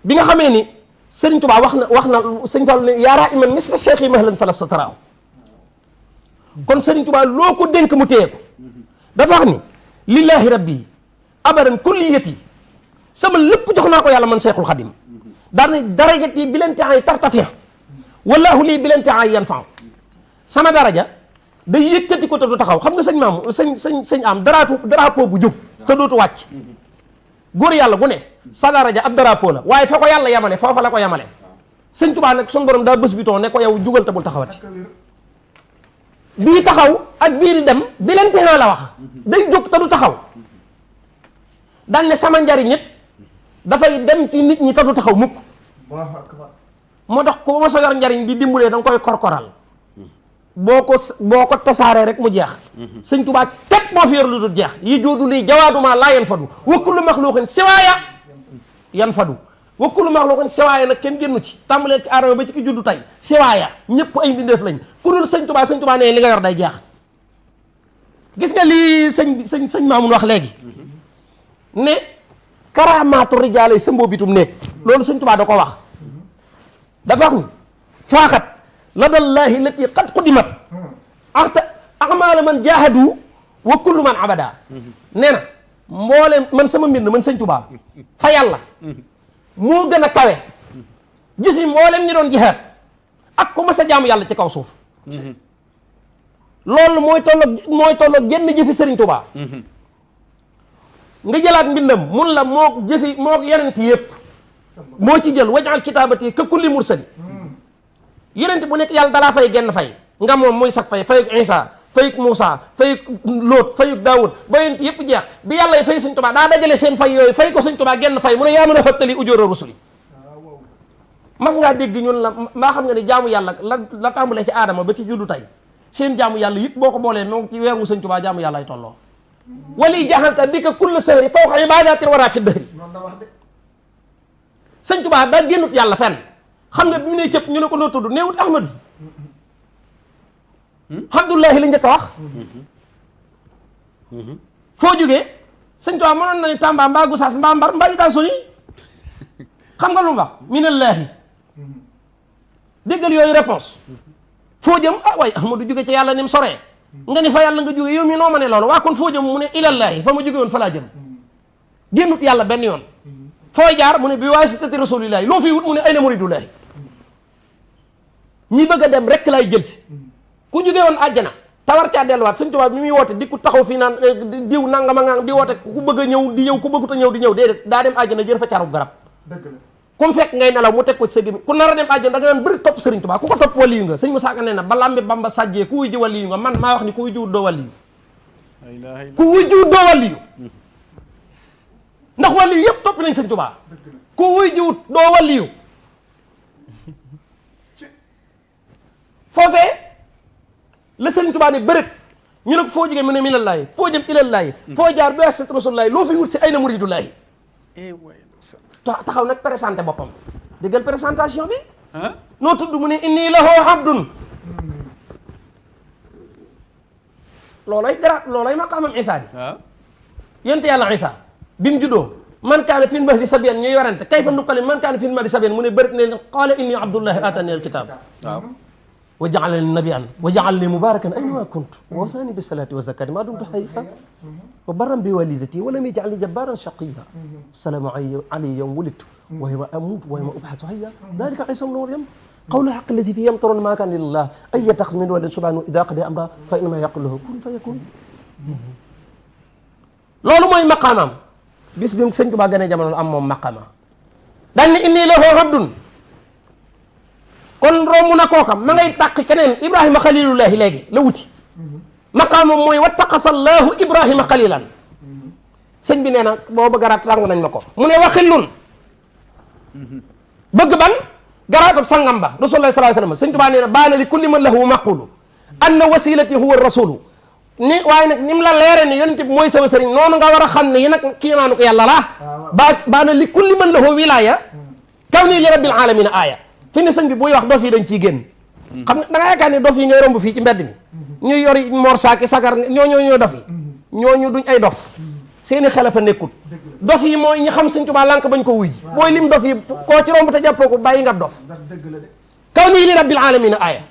bi nga xamee ni Sëriñ Tuubaa wax na Sëriñ Fallu ne yaaraa iman misra cheikh yi mahlan fala sa taraaw kon Sëriñ Tuubaa loo ko dénk mu téye ko dafa wax ni lillahi rabbi abadan kulliyati sama lépp jox naa ko yàlla man Cheikhul Khadim daal ne darajat yi bi leen taxay tartafiya wallahu lii bi leen taxay yan faaw sama daraja day yëkkati ko te du taxaw xam nga sëñ maamu sëñ am drapeau bu jóg te dootu wàcc góor yàlla gu ne sa daraja ab drapeau la waaye fa ko yàlla yamale foofa la ko yamale sëñ Tuubaa nag suñu borom daa bés bitoo ne ko yow jugal te bul taxawati bii taxaw ak bii di dem bi leen taxay la wax day jóg te du taxaw daan ne sama njariñ it dafay dem ci nit ñi te du taxaw mukk moo tax ko ma sa yor njariñ di dimbulee da nga koy korkoral boo ko tasaaree rek mu jeex sëñ Tuubaa képp moo fi yor lu dul jeex yi joodu lii jawaaduma laa yan fadu wa kullu maxluuqin siwaaya yan fadu wa kullu maxluuqin siwaaya nag kenn génnu ci tàmbalee ci aadama ba ci ki juddu tey siwaaya ñëpp ay mbindeef lañ ku dul sëñ Tuubaa nee li nga yor day jeex gis nga lii sëñ Maamun wax léegi ne karaamaatu rijaale sa mboobitum néeg loolu sëñ Tuubaa da ko wax dafa wax ni faaxat ladallaahi lati qad qudimat axta amaala man jaahadu wa kullu man abada nee na mboolem man sama mbind man sëñ Tuubaa fa yàlla moo gën a kawe jëfi mboolem ñi doon jihaad ak ku mas a jaamu yàlla ci kaw suuf loolu mooy tolloog genn jëfi sëriñ Tuubaa nga jëlaat mbindam mun la moo jëfi moo yonent yëpp moo ci jël wajal kitaabati ka kulli mursali yonent bu nekk yàlla dalaa fay genn fay nga moom muy sax fayuk Isa fayuk Muusa fayuk Lóot fayuk Daawud ba yonent yëpp jeex bi yàlla fay sëñ Tuubaa daa dajale seen fay yooyu fay ko sëñ Tuubaa genn fay mu ne yaa mën a xëttali ujóora rusuli mas ngaa dégg ñun la maa xam nga ne jaamu yàlla la tàmbalee ci aadama ba ci juddu tey seen jaamu yàlla yëpp boo ko boolee moom ci weeru sëñ Tuubaa jaamu yàlla ay tolloo wali jaxalta bi ka kulla sahri fawqa ibadatin wara fi dëhri sëñ Tuubaa daa génnut yàlla fenn xam nga bi mu ne cëpp ñu ne ko loo tudd néewut Ahmadu Abdullahi la njëkk a wax foo jógee sëñ Tuubaa mënoon na ni Tamba mbaa Gusaas mbaa Mbar mbaa Itaasuni xam nga lu mu wax minallaahi déggal yooyu réponse foo jëm ah waaye Ahmadu jóge ci yàlla ni mu soree nga ni fa yàlla nga jóge yow mi noo ma ne loolu waa kon foo jëm mu ne ilallaahi fa ma jóge woon fa laa jëm génnut yàlla benn yoon fooy jaar mu ne bi waasitati rasuulillaahi loo fi wut mu ne ayna muridullaahi ñi bëgg a dem rek lay jël si ku jóge woon àjjana tawar caa delluwaat sëñ Tuubaa bi muy woote di ku taxaw fii naan diw nangama ngang di woote ku bëgg a ñëw di ñëw ku bëggut a ñëw di ñëw déedéet daa dem àjjana jër fa carub garab ku mu fekk ngay nelaw mu teg ko ci sa gémmiñ ku nar a dem àjjana da nga naan bëri topp sëriñ Tuubaa ku ko topp waliyu nga sëñ Musaa Ka nee na ba lambi Bamba sàjjee ku wuy ji waliyu nga man maa wax ni ku wuy jiwut doo waliyu ku wuy jiwut doo waliyu ndax waliyu yëpp topp nañ sëñ Tuubaa ku wuy jiwut doo waliyu foofee la sëñ Tuubaa ne bërët ñu ne ko foo jógee mu ne minallaahi foo jëm ilallaahi foo jaar bi waasitati rasuulillaahi loo fi wut si ayna muridullaahi taxaw nag présenté boppam déggal présentation bi noo tudd mu ne inni lahu abdun loolay maqaamam Isaa di yonent yàlla Isaa bi mu juddoo man kaana fil mahdi sabiyan ñuy warante kayfa nukallimu man kaana fil mahdi sabiyan mu ne bërit ne qaala inni abdullahi atani alkitab wa ja'alani nabiyyan wa ja'alani mubarakan aynama kuntu wa awsani bis salati wa zakati ma dumtu hayya wa barran bi walidati wa lam yaj'alni jabbaran shaqiyya assalamu alayya yawma wulidtu wa yawma amutu wa yawma ub'athu hayya dhalika Isa ibn Maryam qawlu haqqi alladhi fihi yamtarun ma kana lillah ay yattakhidha min waladin subhanahu idha qada amra fa innama yaqulu lahu kun fayakun loolu mooy maqaamam bis bi mu sëñ Tuubaa gën a jamono am moom maqaama dañ ne inni lahu abdun kon romb na kookam ma ngay tàq keneen Ibrahima xalilullahi léegi la wuti maqaamam mooy wattaqasallahu Ibrahima xalilan sëñ bi nee na booba garaat sàngu nañ ma ko mu ne waxillun bëgg ban garaatab sangam ba rasulullah sallallahu alayhi wasallam sëñ Tuubaa nee na baana li kulli man lahu maqulu anna wasilati huwa rasulu ni waaye nag ni mu la leere ne yonent bi mooy sama sëriñ noonu nga war a xam ne yi nag kiimaanu ko yàlla la baana li kulli man lahu wilaya kaw nii li rabbil alamina aaya fi ne sëñ bi buy wax dof yi dañ ciy génn xam nga da nga yaakaar ne dof yi ngay romb fii ci mbedd mi ñuy yori mor saaki sagar ñoo dof yi ñooñu duñ ay dof seeni xel fa nekkut dof yi mooy ñi xam sëñ Tuubaa lànk bañ ko wuy booy lim dof yi koo ci romb te jàppoo ko bàyyi nga dof kaw nii li rabbil alamina aaya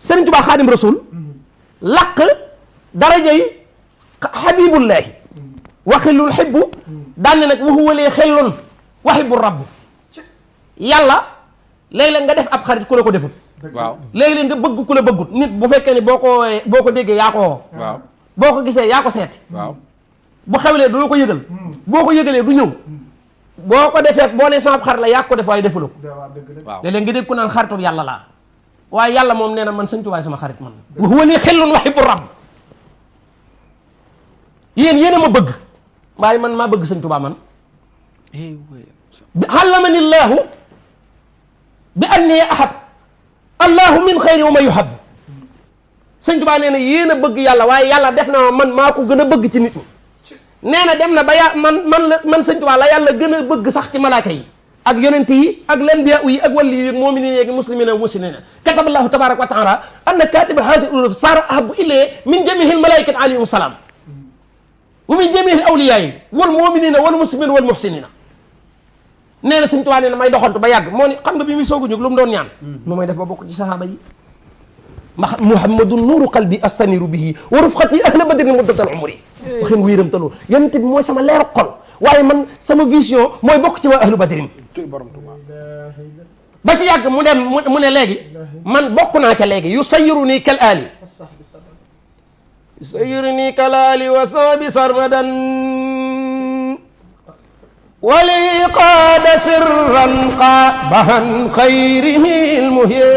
sëriñ Tuubaa xaadim rasul làq darajay xabibullahi waxilul xibbu daan ne nag waxu walee xellun waxibu rabbu yàlla léeg-léeg nga def ab xarit ku la ko defut waaw léeg-léeg nga bëgg ku la bëggut nit bu fekkee ni boo ko déggee yaa ko woo waaw boo ko gisee yaa ko seeti waaw bu xewlee du la ko yëgal boo ko yëgalee du ñëw boo ko defee boo ne sama xarit la yaa ko def waaye defuloo ko waaw léeg-léeg nga dégg ku naan xaritu yàlla laa waaye yàlla moom nee na man sëñ Tuubaa sama xarit man wa huwa lii xellun waxibu rabb yéen a ma bëgg waaye man maa bëgg sëñ Tuubaa man allamani llaahu bi anni ahab allahu min xayri wa ma yuhab sëñ Tuubaa nee na yéen a bëgg yàlla waaye yàlla def na man maa ko gën a bëgg ci nit ñi nee na dem na ba man sëñ Tuubaa la yàlla gën a bëgg sax ci malaaka yi ak yonent yi ak lanbiyaa yi ak wàlli yi mu'miniin yi ak muslimiin wa muslimin kataballahu tabaraka wa taala anna katiba haazihil uluf saara ahabu ilayhi min jamiihil malaa'ikati alayhim salaam wa min jamiihil awliyaa yi wal mu'miniina wal muslimiina wal muhsiniina nee na sëñ Tuubaa nee na may doxantu ba yàgg moo ni xam nga bi muy soog a jóg lu mu doon ñaan nu may def ba bokk ci sahaaba yi muhammadun nuuru qalbi astaniru bihi wa rufqati ahla badrin muddatal umri waxin gu yëramtaloo yonent bi mooy sama leeru xol waaye man sama vision mooy bokk ci waa ahlu badrin ba ci yàgg mu dem mu ne léegi man bokk naa ca léegi yusayyiruni kal aali yusayyiruni kal aali wa saabi sarmadan wali qaada sirran qaabahan xayrihi lmuhye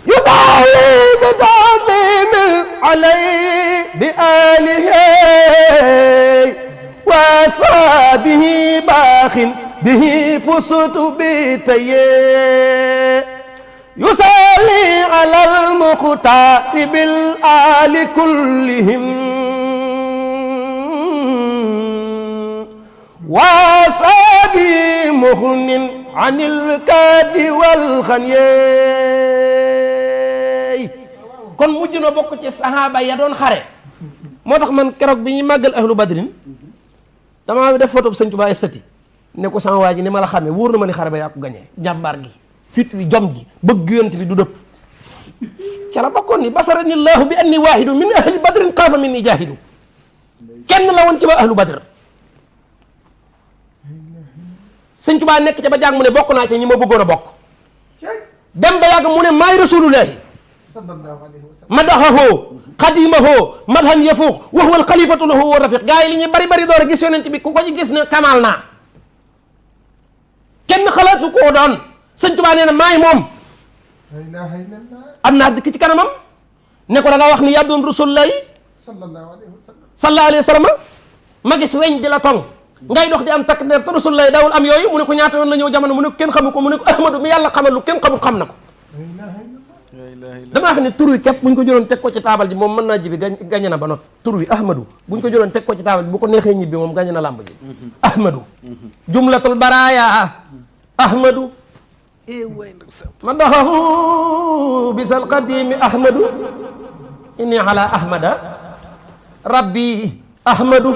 يطالي بتعظيم عليه بآله وأصحابه باخ به فزت بتي يصلي على المختار بالآل كلهم وأصحابه مغن عن الكاد والخنيه kon mujj na bokk ci sahaaba ya doon xare moo tax man keroog bi ñuy màggal ahlu badrin damaa def photo bi sëñ Tuubaa estati ne ko sama waa ji ni ma la xamee wóor na ma ni xare ba yaa ko gañee njàmbaar gi fit wi jom ji bëgg yonent bi du dëpp ca la bokkoon ni basarani llaahu bi anni waahidu min ahli badrin xaafa minni jaahidu kenn la woon ci waa ahlu badr sëñ Tuubaa nekk ca ba jàng mu ne bokk naa ci ñi ma bëggoon a bokk dem ba yàgg mu ne maay rasulullahi madaxahu xadimahu madhan yafuux wa huwa alxalifatu lahu wa rafiq gaa yi li ñuy bari bari door a gis yonent bi ku ko ci gis ne kamal naa kenn xalaatu koo doon sëñ Tuubaa nee na maay moom am naa dëkk ci kanamam ne ko da nga wax ni yaa doon rasulullahi sallallahu alayhi wa sallam ma gis weñ di la tong ngay dox di am takk ndeer te rasulullahi daawul am yooyu mu ne ko ñaata yoon la ñëw jamono mu ne ko kenn xamu ko mu ne ko ahmadu mi yàlla xamal lu kenn xamul xam na ko damaa xam ne tur wi képp bu ñu ko jëloon teg ko ci taabal ji moom mën naa jibi gañe na ba noppi tur wi ahmadu bu ñu ko jëloon teg ko ci taabal ji bu ko neexee ñibbi moom gañe na làmb ji ahmadu jumlatul baraaya ahmadu ma doxahu bisal qadimi ahmadu inni ala ahmada rabbi ahmadu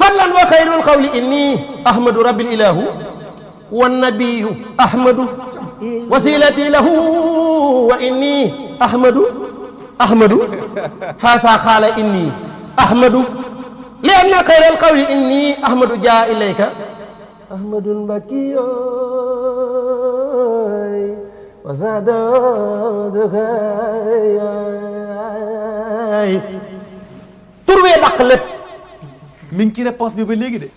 fallan wa xayrul qawli inni ahmadu rabbil ilahu wan nabiyu ahmadu wasilati lahu wa inni ahmadu haasa xaala inni ahmadu li anna xayral qawli inni ahmadu jaa ilayka ahmadun bakiyoy wasadadukay tur wee dàq lépp mi ngi ci réponse bi ba léegi de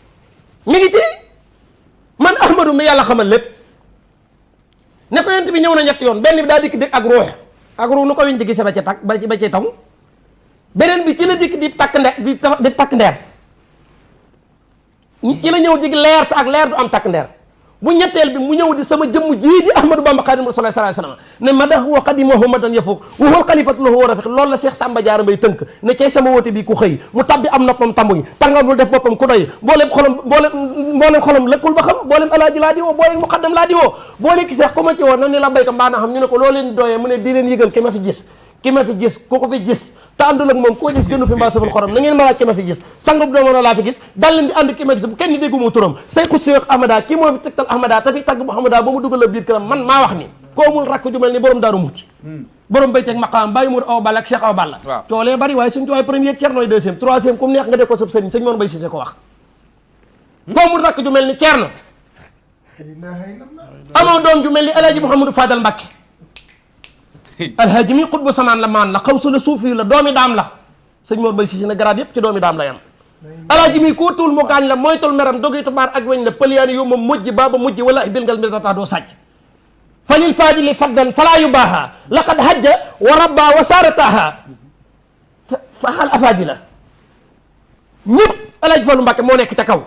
mi ngi ci man ahmadu mi yàlla xamal lépp ne ko yonent bi ñëw na ñetti yoon benn bi daa dikk ak ruux nu ko wiñ di gise ba ca takk ba ci taw beneen bi ci la dikk di takk ndeer ci la ñëw di leer te ak leer du am takk ndeer bu ñetteel bi mu ñëw di sama jëmm jii di ahmadou bamba xaadimu rasuul sallallahu alayhi wasallam ne madahu wa qadimahu madan yafuq wa huwa xalifatu lahu wa rafiq loolu la Cheikh Samba Diarra Mbaye tënk ne cay sama woote bi ku xëy mu tabbi am noppam tambuñ tàngamul def boppam ku doy booleem xolam lëkkul ba xam booleem alaaji laa di woo booleem muqaddam laa di woo boole ki seex ku ma ci woo na ni la béyka mbaa na xam ñu ne ko loo leen doyee mu ne di leen yëgal ki ma fi gis ki ma fi gis ku ko fi gis te àndul ak moom koo gis gënu fi mbaa safal xorom na ngeen ma laaj ki ma fi gis sangub doomono laa fi gis dal leen di ànd ki ma gis bu kenn déggu mu turam Seexu Seex Ahmada kii moo fi tegtal Ahmada te fi tagg Muhammada ba mu dugal la biir këram man maa wax ni koo mul rakk ju mel ni borom Daaru Muti borom bay teg maqaam bàyyi mur aw balla ak Cheikh aw balla coolee bari waaye suñu tuwaay premier Ceerno nooy deuxième troisième comme neex nga def ko sab sëriñ sëñ Mor Mbay Cissé ko wax koo mul rakk ju mel ni Ceerno amoo doom ju mel ni Alaaji Mouhamadou Fadal Mbacké alhaaji mi xutbu samaan la maan la xawsu la suufi la doomi daam la sëñ Mor Mbay Cissé na garaat yépp ci doomi daam la yam alaaji mi koo tuul mu gaañ la moytul meram dogitu baar ak weñ la pëliyaani yow ma mujj baaba mujj wala bil ngal mi data doo sàcc falil faadili faddan falaa yubaaha laqad hajja wa rabba wa saarataha fa xal afaadi la ñëpp alaaji Fallu Mbacké moo nekk ca kaw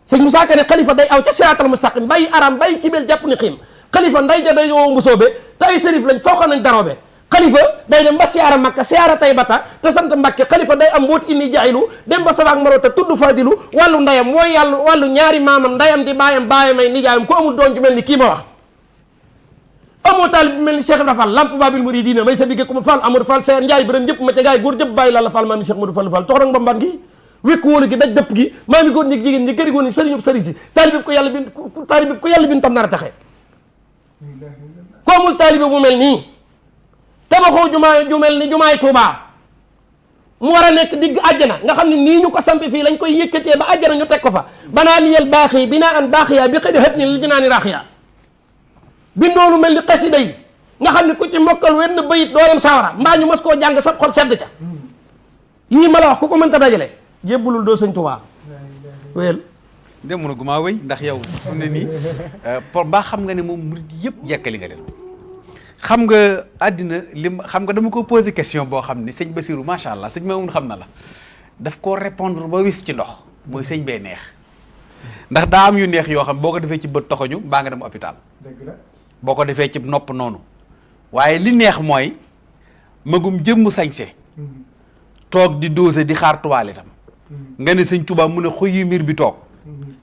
sëñ Moussa Ka ne xalifa day aw ca siraatal mustaqim bàyyi aram bàyyi ci bel jàpp ni xiim xalifa nday ja day woo mbusoobe te ay sërif lañ foo xam nañ daroobe xalifa day dem ba siyaara Makka siyaara Taybata te sant Mbacké xalifa day am mboot inni jaayilu dem ba sabaak marota tudd Fadilu wàllu ndayam wooy yàllu wàllu ñaari maamam ndayam di baayam baayamay nijaayam ku amul doon ju mel ni kii ma wax amoo taalib bi mel ni Cheikh Ibra Fall lamp babil muridina may sa bigge ku ma Fall Amadou Fall Seer Njaay bërëm jëpp ma ca gaay góor jëpp bàyyi la Fall maami Cheikh Modou Fall Fall tox rek mbamban gi wékku wóolu gi daj dëpp gi maami góor ñi jigéen ñi këri góor ñi sëriñ sëriñ si taalib bi ko yàlla bin taalib bi ko yàlla bin tam nar a taxee ko amul taalibe bu mel nii tabaxoo jumaa ju mel ni jumaay Tuubaa mu war a nekk digg àjjana nga xam ne nii ñu ko sampi fii lañ koy yëkkatee ba àjjana ñu teg ko fa banaa liyel baaxi binaa an baaxiya bi xëy di xët ni li jinaani raaxiya bindoolu mel ni xasida yi nga xam ne ku ci mokkal wenn bayit doo dem sawara mbaa ñu mos koo jàng sa xol sedd ca yii ma la wax ku ko mënta dajale jébbulul doo sëñ Tuubaa wéyal de mënu gumaa wéy ndax yow fu ne nii baa xam nga ne moom murid yëpp jekkali nga leen xam nga àddina lim xam nga dama ko posé question boo xam ne sëñ Basiru macha allah sëñ Mamoun xam na la daf koo répondre ba wis ci ndox mooy sëñ bee neex ndax daa am yu neex yoo xam boo ko defee ci bët toxoñu mbaa nga dem hôpital boo ko defee ci nopp noonu waaye li neex mooy magum jëmm sañse toog di dosé di xaar tuwaaletam nga ne sëñ Tuubaa mu ne xuyi miir bi toog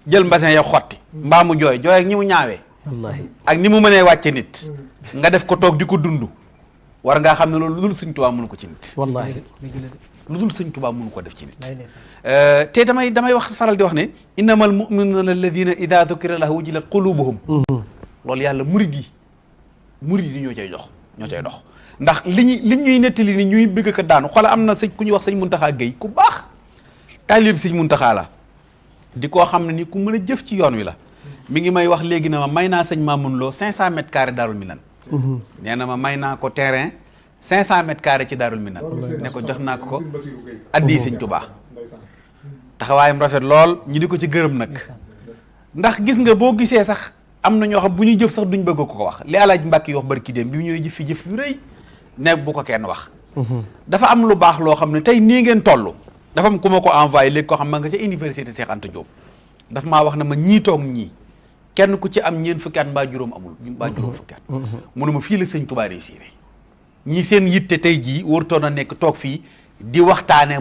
jël mbasin ya xotti mbaa mu jooy ak ñi mu ñaawee wallaahi ak ni mu mënee wàcce nit nga def ko toog di ko dund war ngaa xam ne loolu lu dul sëñ Tuubaa mënu ko ci nit wallaahi lu dul sëñ Tuubaa mënu ko def ci nit te damay wax faral di wax ne innamal mu'minuuna alladina ida dukira lahu wajilat qulubuhum loolu yàlla murid yi ñoo cay dox ndax li ñuy nettali ni ñuy bëgg ko daanu xoola am na sëñ ku ñuy wax sëñ Muntaxa Géy ku baax taalib sëñ Muntaxa la di koo xam ne ni ku mën a jëf ci yoon wi la mi ngi may wax léegi na ma may naa sëñ Mamoun Lo 500 mètres carrés Daarul Minan nee na ma may naa ko terrain 500 mètres carrés ci Daarul Minan ne ko jox naa ko addi sëñ Tuubaa taxawaayam rafet lool ñu di ko ci gërëm nag ndax gis nga boo gisee sax am na ñoo xam bu ñuy jëf sax duñ bëgg ko wax li Alaaji Mbàkke yi wax barki dem bi ñuy jëf fi jëf yu rëy ne bu ko kenn wax dafa am lu baax loo xam ne tey nii ngeen toll dafa am ku ma ko envoyé léegi koo xam ma nga ca université Cheikh Anta Diop daf maa wax ne ma ñii toog ñii kenn ku ci am ñeent fukki at mbaa juróom amul mbaa juróom fukki at mu ne ma fii la sëñ Tuubaa réussir ñii seen yitte tey jii warutoon a nekk toog fii di waxtaane